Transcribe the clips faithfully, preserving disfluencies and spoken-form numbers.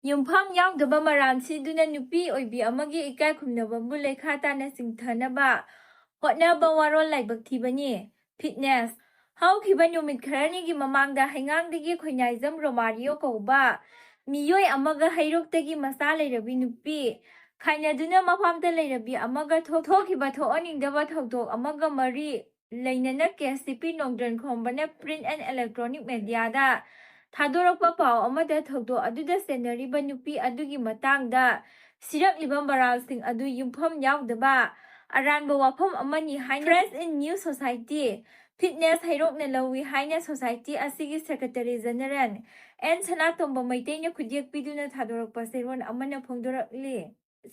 ꯌꯨꯝꯐꯝ ꯌꯥꯎꯗꯕ ꯃꯔꯥꯜ ꯁꯤꯗꯨꯅ ꯅꯨꯄꯤ ꯑꯣꯏꯕꯤ ꯑꯃꯒꯤ ꯏꯀꯥꯏ ꯈꯨꯝꯅꯕꯕꯨ ꯂꯩꯈꯥ ꯇꯥꯅ ꯆꯤꯡꯊꯅꯕ ꯍꯣꯠꯅꯕ ꯋꯥꯔꯣꯜ ꯂꯥꯏꯕꯛ ꯊꯤꯕꯅꯤ꯫ ꯐꯤꯠꯅꯦꯁ꯫ ꯍꯧꯈꯤꯕ ꯅꯨꯃꯤꯠ ꯈꯔꯅꯤꯒꯤ ꯃꯃꯥꯡꯗ ꯍꯩꯉꯥꯡꯗꯒꯤ ꯈꯣꯏꯅꯥꯏꯖꯝ ꯔꯣꯃꯥꯔꯤꯌꯣ ꯀꯧꯕ ꯃꯤꯑꯣꯏ ꯑꯃꯒ ꯍꯩꯔꯣꯛꯇꯒꯤ ꯃꯆꯥ ꯂꯩꯔꯕꯤ ꯅꯨꯄꯤ ꯈꯥꯏꯅꯗꯨꯅ ꯃꯄꯥꯝꯗ ꯂꯩꯔꯕꯤ ꯑꯃꯒ ꯊꯣꯛ-, ꯊꯣꯛꯈꯤꯕ ꯊꯣꯛꯍꯟꯅꯤꯡꯗꯕ ꯊꯧꯗꯣꯛ ꯑꯃꯒ ꯃꯔꯤ ꯂꯩꯅꯅ K C P ꯅꯣꯡꯗ꯭ꯔꯟ ꯈꯣꯝꯕꯅ Print and Electronic Mediaꯗ ꯊꯥꯗꯣꯔꯛꯄ ꯄꯥꯎ ꯑꯃꯗ ꯊꯧꯗꯣꯛ ꯑꯗꯨꯗ ꯆꯦꯟꯅꯔꯤꯕ ꯅꯨꯄꯤ ꯑꯗꯨꯒꯤ ꯃꯇꯥꯡꯗ ꯁꯤꯔꯛꯂꯤꯕ ꯃꯔꯥꯜꯁꯤꯡ ꯑꯗꯨ ꯌꯨꯝꯐꯝ ꯌꯥꯎꯗꯕ ꯑꯔꯥꯟꯕ ꯋꯥꯐꯝ ꯑꯃꯅꯤ ꯍꯥꯏꯅ Friends in New Society, fitness ꯍꯩꯔꯣꯛꯅ ꯂꯧꯏ ꯍꯥꯏꯅ ꯁꯣꯁꯥꯏꯇꯤ ꯑꯁꯤꯒꯤ ꯁꯦꯀ꯭ꯔꯦꯇꯔꯤ ꯖꯦꯅꯦꯔꯦꯜ ꯑꯦꯟ ꯁꯅꯥꯇꯣꯝꯕ ꯃꯩꯇꯩꯅ ꯈꯨꯠꯌꯦꯛ ꯄꯤꯗꯨꯅ ꯊꯥꯗꯣꯔꯛꯄ ꯆꯦꯔꯣꯜ ꯑꯃꯅ ꯐꯣꯡꯗꯣꯔꯛꯂꯤ꯫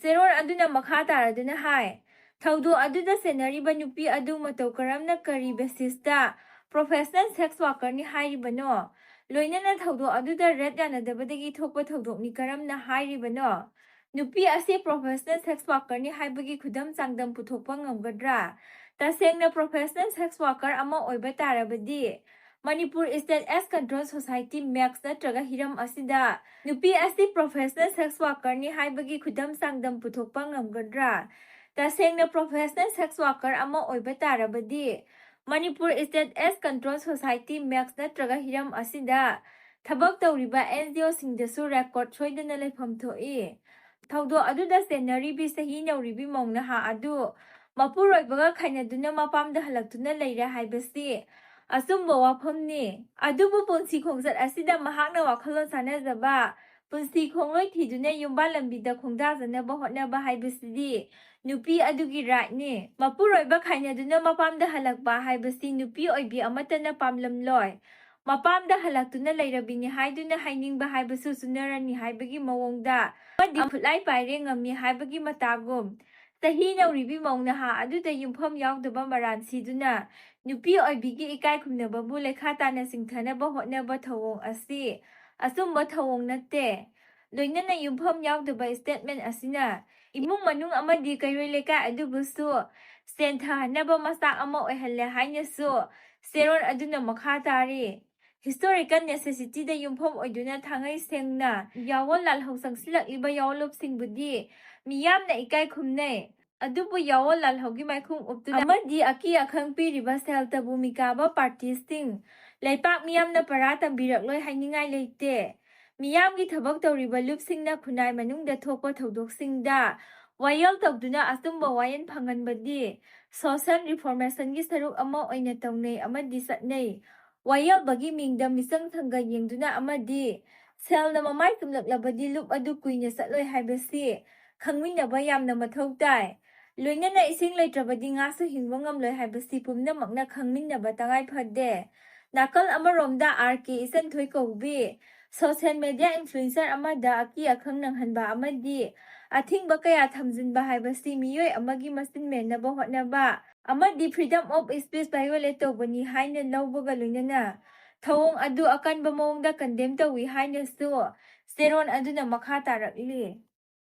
ꯆꯦꯔꯣꯜ ꯑꯗꯨꯅ ꯃꯈꯥ ꯇꯥꯔꯗꯨꯅ ꯍꯥꯏ, ꯊꯧꯗꯣꯛ ꯑꯗꯨꯗ ꯆꯦꯟꯅꯔꯤꯕ ꯅꯨꯄꯤ ꯑꯗꯨ ꯃꯇꯧ ꯀꯔꯝꯅ, ꯀꯔꯤ ꯕꯦꯁꯤꯁꯇ ꯄ꯭ꯔꯣꯐꯦꯁꯅꯦꯜ ꯁꯦꯛꯁ ꯋꯥꯔꯀꯔꯅꯤ ꯍꯥꯏꯔꯤꯕꯅꯣ? ꯂꯣꯏꯅꯅ ꯊꯧꯗꯣꯛ ꯑꯗꯨꯗ ꯔꯦꯠ ꯌꯥꯅꯗꯕꯗꯒꯤ ꯊꯣꯛꯄ ꯊꯧꯗꯣꯛꯅꯤ ꯀꯔꯝꯅ ꯍꯥꯏꯔꯤꯕꯅꯣ? ꯅꯨꯄꯤ ꯑꯁꯤ ꯄ꯭ꯔꯣꯐꯦꯁꯅꯦꯜ ꯁꯦꯛꯁ ꯋꯥꯔꯀꯔꯅꯤ ꯍꯥꯏꯕꯒꯤ ꯈꯨꯗꯝ ꯆꯥꯡꯗꯝ ꯄꯨꯊꯣꯛꯄ ꯉꯝꯒꯗ꯭ꯔꯥ? ꯇꯁꯦꯡꯅ ꯄ꯭ꯔꯣꯐꯦꯁꯅꯦꯜ ꯁꯦꯛꯁ ꯋꯥꯔꯀꯔ ꯑꯃ ꯑꯣꯏꯕ ꯇꯥꯔꯕꯗꯤ ꯃꯅꯤꯄꯨꯔ ꯏꯁꯇꯦꯠ ꯑꯦꯁ ꯀꯟꯇ꯭ꯔꯣꯜ ꯁꯣꯁꯥꯏꯇꯤ, ꯃꯦꯛꯁ ꯅꯠꯇ꯭ꯔꯒ ꯍꯤꯔꯝ ꯑꯁꯤꯗ ꯅꯨꯄꯤ ꯑꯁꯤ ꯄ꯭ꯔꯣꯐꯦꯁꯅꯦꯜ ꯁꯦꯛꯁ ꯋꯥꯔꯀꯔꯅꯤ ꯍꯥꯏꯕꯒꯤ ꯈꯨꯗꯝ ꯆꯥꯡꯗꯝ ꯄꯨꯊꯣꯛꯄ ꯉꯝꯒꯗ꯭ꯔꯥ? ꯇꯁꯦꯡꯅ ꯄ꯭ꯔꯣꯐꯦꯁꯅꯦꯜ ꯁꯦꯛꯁ ꯋꯥꯔꯀꯔ ꯑꯃ ꯑꯣꯏꯕ ꯇꯥꯔꯕꯗꯤ ꯃꯅꯤꯄꯨꯔ ꯏꯁꯇꯦꯠ ꯑꯦꯁ ꯀꯟꯇ꯭ꯔꯣꯜ ꯁꯣꯁꯥꯏꯇꯤ, ꯃꯦꯛꯁ ꯅꯠꯇ꯭ꯔꯒ ꯍꯤꯔꯝ ꯑꯁꯤꯗ ꯊꯕꯛ ꯇꯧꯔꯤꯕ ꯑꯦꯟ ꯖꯤ ꯑꯣꯁꯤꯡꯗꯁꯨ ꯔꯦꯀꯣꯔꯗ ꯁꯣꯏꯗꯅ ꯂꯩꯐꯝ ꯊꯣꯛꯏ꯫ ꯊꯧꯗꯣꯛ ꯑꯗꯨꯗ ꯆꯦꯟꯅꯔꯤꯕꯤ ꯆꯍꯤ ꯅꯧꯔꯤꯕꯤ ꯃꯧ ꯅꯍꯥ ꯑꯗꯨ ꯃꯄꯨꯔꯣꯏꯕꯒ ꯈꯥꯏꯅꯗꯨꯅ ꯃꯄꯥꯝꯗ ꯍꯜꯂꯛꯇꯨꯅ ꯂꯩꯔꯦ ꯍꯥꯏꯕꯁꯤ ꯑꯆꯨꯝꯕ ꯋꯥꯐꯝꯅꯤ꯫ ꯑꯗꯨꯕꯨ ꯄꯨꯟꯁꯤ ꯈꯣꯡꯆꯠ ꯑꯁꯤꯗ ꯃꯍꯥꯛꯅ ꯋꯥꯈꯜꯂꯣꯟ ꯆꯥꯟꯅꯖꯕ ꯄꯨꯟꯁꯤ ꯈꯣꯡꯂꯣꯏ ꯊꯤꯗꯨꯅ ꯌꯨꯝꯕꯥꯜ ꯂꯝꯕꯤꯗ ꯈꯣꯡꯗꯥꯖꯅꯕ ꯍꯣꯠꯅꯕ ꯍꯥꯏꯕꯁꯤꯗꯤ ꯅꯨꯄꯤ ꯑꯗꯨꯒꯤ ꯔꯥꯏꯠꯅꯤ꯫ ꯃꯄꯨꯔꯣꯏꯕ ꯈꯥꯏꯅꯗꯨꯅ ꯃꯄꯥꯝꯗ ꯍꯜꯂꯛꯄ ꯍꯥꯏꯕꯁꯤ ꯅꯨꯄꯤ ꯑꯣꯏꯕꯤ ꯑꯃꯠꯇꯅ ꯄꯥꯝꯂꯝꯂꯣꯏ꯫ ꯃꯄꯥꯝꯗ ꯍꯜꯂꯛꯇꯨꯅ ꯂꯩꯔꯕꯤꯅꯤ ꯍꯥꯏꯗꯨꯅ ꯍꯥꯏꯅꯤꯡꯕ ꯍꯥꯏꯕꯁꯨ ꯆꯨꯅꯔꯅꯤ ꯍꯥꯏꯕꯒꯤ ꯃꯑꯣꯡꯗ ꯑꯃꯗꯤ ꯈꯨꯠꯂꯥꯏ ꯄꯥꯏꯔꯦ ꯉꯝꯃꯤ ꯍꯥꯏꯕꯒꯤ ꯃꯇꯥꯒꯨꯝ ꯆꯍꯤ ꯅꯧꯔꯤꯕꯤ ꯃꯧ ꯅꯍꯥ ꯑꯗꯨꯗ ꯌꯨꯝꯐꯝ ꯌꯥꯎꯗꯕ ꯃꯔꯥꯜ ꯁꯤꯗꯨꯅ ꯅꯨꯄꯤ ꯑꯣꯏꯕꯤꯒꯤ ꯏꯀꯥꯏ ꯈꯨꯝꯅꯕꯕꯨ ꯂꯩꯈꯥ ꯇꯥꯅ ꯆꯤꯡꯊꯅꯕ ꯍꯣꯠꯅꯕ ꯊꯧꯑꯣꯡ ꯑꯁꯤ ꯑꯆꯨꯝꯕ ꯊꯧꯑꯣꯡ ꯅꯠꯇꯦ꯫ ꯂꯣꯏꯅꯅ ꯌꯨꯝꯐꯝ ꯌꯥꯎꯗꯕ ꯁ꯭ꯇꯦꯠꯃꯦꯟ ꯑꯁꯤꯅ ꯏꯃꯨꯡ ꯃꯅꯨꯡ ꯑꯃꯗꯤ ꯀꯩꯔꯣꯏ ꯂꯩꯀꯥꯏ ꯑꯗꯨꯕꯨꯁꯨ ꯁꯦꯟꯊꯍꯟꯅꯕ ꯃꯆꯥꯛ ꯑꯃ ꯑꯣꯏꯍꯜꯂꯦ ꯍꯥꯏꯅꯁꯨ ꯆꯦꯔꯣꯜ ꯑꯗꯨꯅ ꯃꯈꯥ ꯇꯥꯔꯤ꯫ ꯍꯤꯁꯇꯣꯔꯤꯀꯦꯜ ꯅꯦꯁꯦꯁꯤꯇꯤꯗ ꯌꯨꯝꯐꯝ ꯑꯣꯏꯗꯨꯅ ꯊꯥꯡꯉꯩ ꯁꯦꯡꯅ ꯌꯥꯑꯣꯜ ꯂꯥꯜꯍꯧ ꯆꯪꯁꯤꯜꯂꯛꯂꯤꯕ ꯌꯥꯑꯣꯟꯂꯨꯞꯁꯤꯡꯕꯨꯗꯤ ꯃꯤꯌꯥꯝꯅ ꯏꯀꯥꯏ ꯈꯨꯝꯅꯩ꯫ ꯑꯗꯨꯕꯨ ꯌꯥꯑꯣꯜ ꯂꯥꯜꯍꯧꯒꯤ ꯃꯥꯏꯈꯨꯝ ꯎꯞꯇꯨꯅ ꯑꯃꯗꯤ ꯑꯀꯤ ꯑꯈꯪ ꯄꯤꯔꯤꯕ ꯁꯦꯜꯇꯕꯨ ꯃꯤꯀꯥꯕ ꯄꯥꯔꯇꯤꯁꯤꯡ ꯂꯩꯄꯥꯛ ꯃꯤꯌꯥꯝꯅ ꯄꯔꯥ ꯇꯝꯕꯤꯔꯛꯂꯣꯏ ꯍꯥꯏꯅꯤꯡꯉꯥꯏ ꯂꯩꯇꯦ꯫ ꯃꯤꯌꯥꯝꯒꯤ ꯊꯕꯛ ꯇꯧꯔꯤꯕ ꯂꯨꯞꯁꯤꯡꯅ ꯈꯨꯟꯅꯥꯏ ꯃꯅꯨꯡꯗ ꯊꯣꯛꯄ ꯊꯧꯗꯣꯛꯁꯤꯡꯗ ꯋꯥꯌꯦꯜ ꯇꯧꯗꯨꯅ ꯑꯆꯨꯝꯕ ꯋꯥꯌꯦꯜ ꯐꯪꯍꯟꯕꯗꯤ ꯁꯣꯁꯤꯌꯦꯜ ꯔꯤꯐꯣꯔꯃꯦꯁꯟꯒꯤ ꯁꯔꯨꯛ ꯑꯃ ꯑꯣꯏꯅ ꯇꯧꯅꯩ ꯑꯃꯗꯤ ꯆꯠꯅꯩ꯫ ꯋꯥꯌꯦꯜꯕꯒꯤ ꯃꯤꯡꯗ ꯃꯤꯆꯪ ꯊꯪꯒ ꯌꯦꯡꯗꯨꯅ ꯑꯃꯗꯤ ꯁꯦꯜꯅ ꯃꯃꯥꯏ ꯆꯨꯝꯂꯛꯂꯕꯗꯤ ꯂꯨꯞ ꯑꯗꯨ ꯀꯨꯏꯅ ꯆꯠꯂꯣꯏ ꯍꯥꯏꯕꯁꯤ ꯈꯪꯃꯤꯟꯅꯕ ꯌꯥꯝꯅ ꯃꯊꯧ ꯇꯥꯏ꯫ ꯂꯣꯏꯅꯅ ꯏꯁꯤꯡ ꯂꯩꯇ꯭ꯔꯕꯗꯤ ꯉꯥꯁꯨ ꯍꯤꯡꯕ ꯉꯝꯂꯣꯏ ꯍꯥꯏꯕꯁꯤ ꯄꯨꯝꯅꯃꯛꯅ ꯈꯪꯃꯤꯟꯅꯕ ꯇꯉꯥꯏ ꯐꯗꯦ꯫ ꯅꯥꯀꯜ ꯑꯃꯔꯣꯝꯗ ꯑꯥꯔ ꯀꯦ ꯏꯆꯟꯊꯣꯏ ꯀꯧꯕꯤ ꯁꯣꯁꯤꯌꯦꯜ ꯃꯦꯗꯤꯌꯥ ꯏꯟꯐ꯭ꯂꯨꯌꯦꯟꯁꯔ ꯑꯃꯗ ꯑꯀꯤ ꯑꯈꯪ ꯅꯪꯍꯟꯕ ꯑꯃꯗꯤ ꯑꯊꯤꯡꯕ ꯀꯌꯥ ꯊꯝꯖꯤꯟꯕ ꯍꯥꯏꯕꯁꯤ ꯃꯤꯑꯣꯏ ꯑꯃꯒꯤ ꯃꯆꯤꯟ ꯃꯦꯟꯅꯕ ꯍꯣꯠꯅꯕ ꯑꯃꯗꯤ freedom of speech violate ꯇꯧꯕꯅꯤ ꯍꯥꯏꯅ ꯂꯧꯕꯒ ꯂꯣꯏꯅꯅ ꯊꯧꯑꯣꯡ ꯑꯗꯨ ꯑꯀꯟꯕ ꯃꯑꯣꯡꯗ condemn ꯇꯧꯏ ꯍꯥꯏꯅꯁꯨ ꯆꯦꯔꯣꯟ ꯑꯗꯨꯅ ꯃꯈꯥ ꯇꯥꯔꯛꯂꯤ꯫